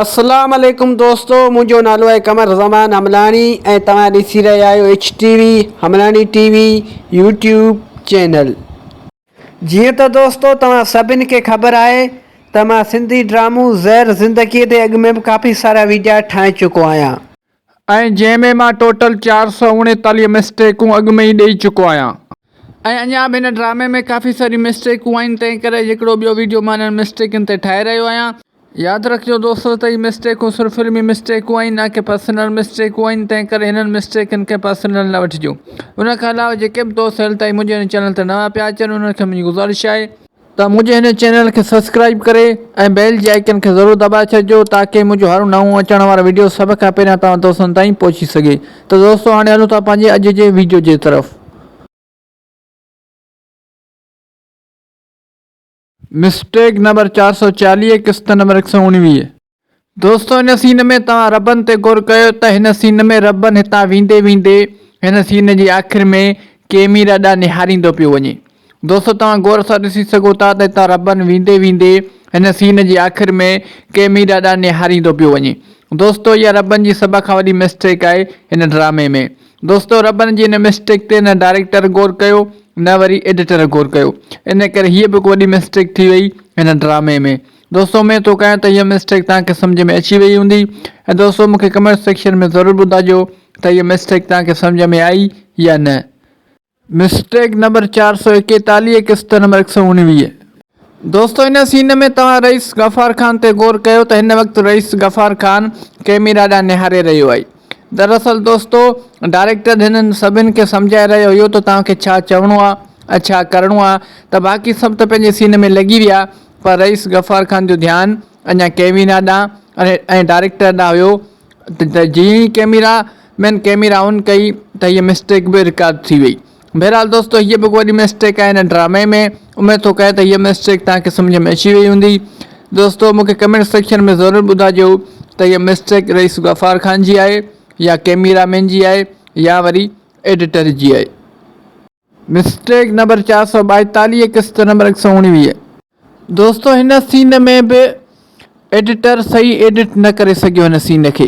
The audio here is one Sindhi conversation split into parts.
اسلام عليڪم دوستو منهنجو نالو آهي قمر زمان حملاڻي ۽ توهان ڏسي رهيا آهيو H T V Hamlani T V YouTube channel. جيئن ته دوستو توهان سڀن کي خبر آهي ته مان سنڌي ڊرامو زهر زندگي تي اڳ ۾ به ڪافي سارا ويڊيا ٺاهي چڪو آهيان. ۽ جنهن ۾ مان ٽوٽل 439 مسٽيڪون اڳ ۾ ئي ڏئي چڪو آهيان. ۽ اڃا به هن ڊرامي ۾ ڪافي ساريون مسٽيڪون آهن تنهن ڪري هڪڙو ٻيو ويڊيو مان انهن مسٽيڪن تي ٺاهي رهيو آهيان. ياد رکجو دوستو ته هي مسٽيڪون صرف فلمي مسٽيڪون آهن نه ڪي پرسنل مسٽيڪون آهن تنهن ڪري هنن مسٽيڪن کي پرسنل نه وٺجو. ان کان علاوه جيڪي به دوست هيل تائين منهنجي هن چينل تي نوان پيا اچن انهن کي منهنجي گذارش آهي ته منهنجي هن چينل کي سبسڪرائيب ڪري ۽ بيل جي آئيڪن کي ضرور دٻائي ڇڏجو تاڪه منهنجو هر نئون اچڻ وارو ويڊيو سڀ کان پهريان توهان دوستن تائين پهچي سگهي ته دوستو هاڻي هلون ٿا پنهنجي اڄ جي ويڊيو جي طرف. مسٽيڪ نمبر 440 قسط نمبر 119. دوستو هن سين ۾ توهان ربن تي غور ڪيو ته هن سين ۾ ربن هتان ويندي ويندي هن سين جي آخر ۾ ڪيميرا ڏانهن نهاريندو پيو وڃي. دوستو توهان غور سان ڏسي سگهو ٿا ته هتان ربن ويندي ويندي هن سين جي آخر ۾ ڪيميرا ڏانهن نهاريندو پيو وڃي. دوستو اها ربن جي سڀ کان وڏي مسٽيڪ آهي هن ڊرامي ۾. دوستو ربن جي ان مسٽيڪ تي نه ڊائريڪٽر غور ڪيو نه وري ايڊيٽر غور ڪيو ان ڪري هيء به هڪ وڏي مسٽيڪ ٿي وئي هن ڊرامي ۾ دوستو اميد ٿو ڪيان ته هيء مسٽيڪ توهان کي سمجهه ۾ اچي وئي هوندي ۽ دوستو مون کي ڪمينٽ سيڪشن ۾ ضرور ٻڌائجو ته هيء مسٽيڪ توهان کي سمجهه ۾ آئي يا نه. مسٽيڪ نمبر 441 قسط نمبر 119. دوستو ان سين ۾ توهان رئيس غفار خان تي غور ڪيو ته هن وقت رئيس غفار خان ڪيميرا ڏانهن نهاري رهيو آهي دراصل دوستو ڊائريڪٽر هنن سڀن کي سمجهائي رهيو هيو ته توهان کي ڇا چوڻو آهي ۽ ڇا ڪرڻو آهي ته باقي سڀ ته پنهنجي سين ۾ لڳي ويا پر رئيس غفار خان جو ڌيان اڃا ڪيميرا ڏانهن ۽ ڊائريڪٽر ڏانهن هيو ته جيئن ئي ڪيميرا مين ڪيميرا آن ڪئي ته هيء مسٽيڪ به رڪارڊ ٿي وئي. بهرحال دوستو هيء به هڪ وڏي مسٽيڪ آهي هن ڊرامي ۾ اميد ٿو ڪيان ته هيء مسٽيڪ توهان کي سمجهه ۾ اچي وئي هوندي دوستو مون کي ڪمينٽ سيڪشن ۾ ضرور ٻڌائجو ته هيء مسٽيڪ رئيس غفار خان جي آهي يا ڪيميرا مين جي آهي يا وري ايڊيٽر جي آهي. مسٽيڪ نمبر 442 قسط نمبر 119. دوستو هن سين ۾ به ايڊيٽر صحيح ايڊٽ نه ڪري سگهيو هن سين کي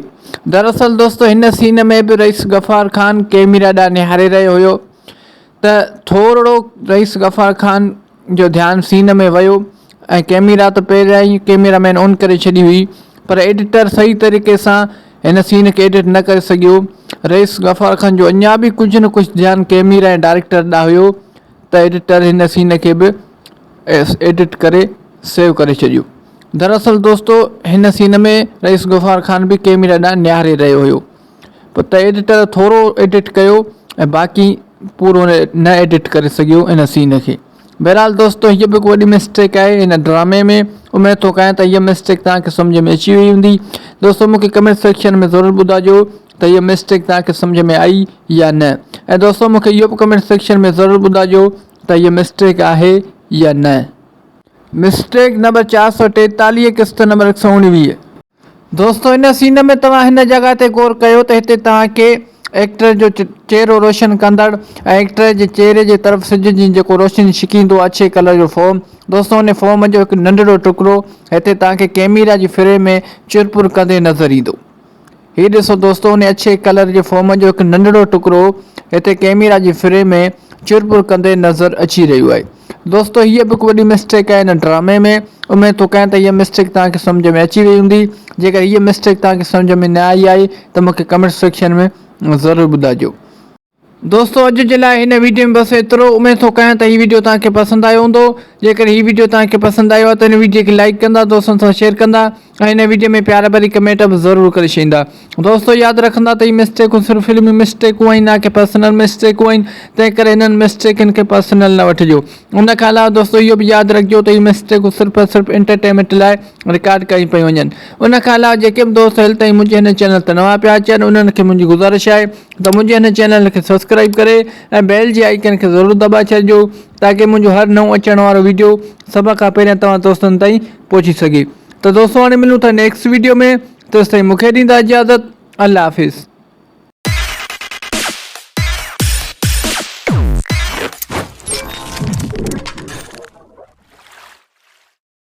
دراصل دوستو هن سين ۾ به رئيس غفار خان ڪيميرا ڏانهن نهاري رهيو هيو ته ٿورڙو رئيس غفار خان جو ڌيان سين ۾ ويو ۽ ڪيميرا ته پهريان ئي ڪيميرا مين آن ڪري ڇڏي هئي پر ايڊيٽر صحيح طريقي سان هن سين کي ايڊٽ نه ڪري سگهيو رئيس غفار خان جو اڃا به ڪجهه نه ڪجهه ڌيان ڪيميرا ۽ ڊائريڪٽر ڏانهن هيو ته ايڊيٽر هن سين کي به ايڊٽ ڪري سيو ڪري ڇڏيو. دراصل دوستو هن سين ۾ رئيس غفار خان به ڪيميرا ڏانهن نهاري رهيو هيو پر ته ايڊيٽر ٿورو ايڊٽ ڪيو ۽ باقي پورو نه ايڊٽ ڪري سگهيو ان سين کي. بهرحال دوستو هيء به هڪ وڏي مسٽيڪ آهي هن ڊرامي ۾ اميد ٿو ڪيان ته هيء مسٽيڪ توهان کي سمجهه ۾ اچي وئي هوندي. دوستو مون کي ڪمينٽ سيڪشن ۾ ضرور ٻڌائجو ته هيء مسٽيڪ توهان کي سمجهه ۾ آئي يا نه ۽ دوستو مون کي اهو به ڪمينٽ سيڪشن ۾ ضرور ٻڌائجو ته هيء مسٽيڪ آهي يا نه. مسٽيڪ نمبر 443 قسط نمبر 119. دوستو ان سين ۾ توهان هن جڳهه تي غور ڪيو ته هتي توهان کي ايڪٽر جو چهرو روشن ڪندڙ ۽ ايڪٽر جي چهري جي طرف سج جي جيڪو روشني ڇڪيندو اڇي ڪلر جو فوم دوستو ان فوم جو هڪ ننڍڙو ٽڪرو هتي توهان کي ڪيميرا جي فريم ۾ چرپر ڪندي نظر ايندو. هي ڏسو دوستو ان اڇي ڪلر جي فوم جو هڪ ننڍڙو ٽڪرو هتي ڪيميرا جي فريم ۾ چرپر ڪندي نظر اچي رهيو آهي. دوستو هيء به هڪ وڏي مسٽيڪ آهي هن ڊرامي ۾ اميد ٿو ڪيان ته هيء مسٽيڪ توهان کي سمجهه ۾ اچي وئي هوندي جيڪر هيء مسٽيڪ توهان کي سمجهه ۾ نه آئي آهي ته مون کي ڪمينٽ سيڪشن ۾ ضرور ٻڌائجو. دوستو اڄ جي لاء هن ويڊيو ۾ بس ايترو اميد ٿو ڪيان ته هي ويڊيو توهان کي پسند آيو هوندو جيڪڏهن هي ويڊيو توهان کي پسند آيو آهي ته هن ويڊيو کي لائيڪ ڪندا دوستن سان شيئر ڪندا ۽ هن ويڊيو ۾ پيار ڀري ڪمينٽ به ضرور ڪري ڇڏيندا دوستو ياد رکندا ته هي مسٽيڪون صرف فلمي مسٽيڪون آهن نه ڪي پرسنل مسٽيڪون آهن تنهن ڪري هنن مسٽيڪن کي پرسنل نه وٺجو ان کان علاوه دوستو اهو به ياد رکجو ته هي مسٽيڪون صرف ۽ صرف انٽرٽينمينٽ لاء رڪارڊ ڪيون پيون وڃن ان کان علاوه جيڪي به دوست هيل تائين منهنجي هن چينل تي نوان پيا اچن انهن کي منهنجي گذارش آهي ته منهنجي هن چينل کي سبسڪرائيب ڪري ۽ بيل جي آئيڪن کي ضرور دٻائي ڇڏجو تاڪه منهنجو هر نئون اچڻ وارو ويڊيو سڀ کان پهريان توهان دوستن تائين پهچي سگهي ته دوستو هاڻي ملون ٿا نيڪسٽ ويڊيو ۾ تيستائين مونکي ڏيندا اجازت الله حافظ.